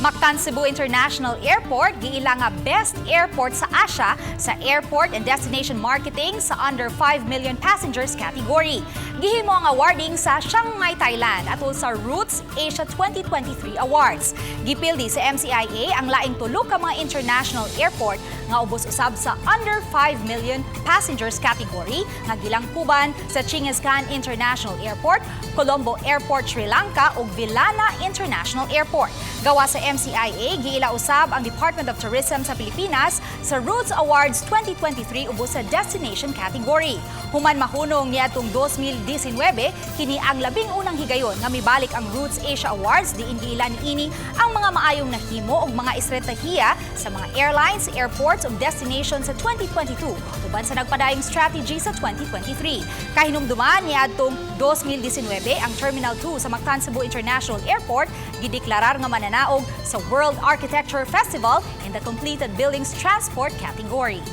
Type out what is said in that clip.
Mactan Cebu International Airport giila nga best airport sa Asia sa Airport and Destination Marketing sa under 5 million passengers category. Gihimo ang awarding sa Chiang Mai, Thailand atol sa Routes Asia 2023 Awards. Gipildi sa MCIA ang laing tulo ka mga international airport nga ubos usab sa under 5 million passengers category nga gilangkuban sa Chinggis Khan International Airport, Colombo Airport, Sri Lanka ug Velana International Airport. Gawas sa MCIA, giila usab ang Department of Tourism sa Pilipinas sa Routes Awards 2023 ubos sa destination category. Human mahunong niadtong 2019, kini ang 11 higayon nga mibalik ang Routes Asia Awards diin giila niini ang mga maayong nahimo ug mga estratehiya sa mga airlines, airports ug destinations sa 2022 uban sa nagpadayong strategy sa 2023. Kahinumduman niadtong 2019, ang Terminal 2 sa Mactan Cebu International Airport gideklarar nga mananaog sa World Architecture Festival in the Completed Buildings Transport category.